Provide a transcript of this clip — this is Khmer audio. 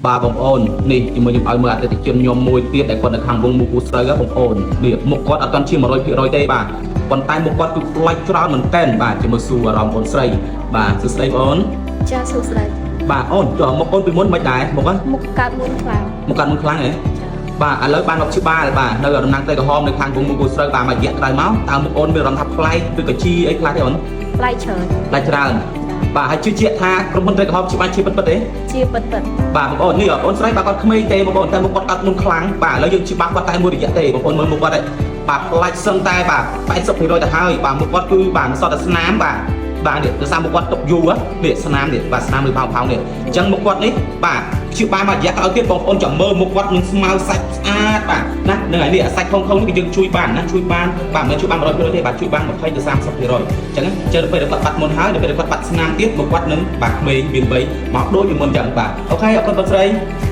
បាទបងប្អូននេះជាមួយខ្ញុំឲ្យមើលអតិថិជនខ្ញុំមួយទៀតដែលគាត់នៅខាងវងមូពូស្រូវហ៎បងប្អូននេះមុខគាត់អត់ទាន់ជា100%ទេបាទប៉ុន្តែមុខគាត់គឺប្លែកច្រើនមែនទែនបាទជាមួយសួរអារម្មណ៍បងស្រីបាទសួស្តីបងអូន ចាសួស្តី បាទអូនចុះមុខអូនពីមុនមិនដែរមុខហ៎ មុខកើតមុនខ្លាំង មុខគាត់មុនខ្លាំងហ៎ ចា បាទឥឡូវបានមកព្យាបាលបាទនៅតំណាងត្រីក្រហមនៅខាងវងមូពូស្រូវបាទមួយរយៈក្រោយមកតើមុខអូនមានអារម្មណ៍ថាប្លែកឬក៏ជីអីខ្លះទេអូន ប្លែកច្រើន ប្លែកច្រើនបាទហើយជឿជាក់ថាក្រុមហ៊ុនត្រីក្រហមព្យាបាលជាពិតៗទេ ជាពិតពិត បាទបងប្អូននេះបងប្អូនស្រីបាទគាត់ក្មេងទេបងប្អូនតែមុខគាត់អត់មុនខ្លាំងបាទឥឡូវយើងច្បាស់គាត់តែមួយរយៈទេបងប្អូនមើលមុខគាត់ទេបាទប្លែកសឹងតែបាទ80%ទៅហើយបាទមុខគាត់គឺបាទសតតែស្នាមបាទបាទនេះដោយសារមុខគាត់ຕົកយូរនេះស្នាមនេះបាទស្នាមឬផោងផោងនេះអញ្ចឹងមុខគាត់នេះបាទព្យាបាលមួយរយៈក្រោយទៀតបងប្អូនចាំមើលមុខគាត់នឹងស្មៅសាច់ស្អាតបាទណានឹងហើយនេះអាសាច់ខុងខុងនេះគឺយើងជួយបានណាជួយបានបាទមិនជួយបាន100%ទេបាទជួយបាន20ទៅ30%អញ្ចឹងជើទៅពេលគាត់បាត់មុនហើយដល់ពេលគាត់បាត់ស្នាមទៀតមុខគាត់នឹងបាទក្មេងមានវ័យមកដូចពីមុនអញ្ចឹងបាទ OK អរគុណបងស្រី។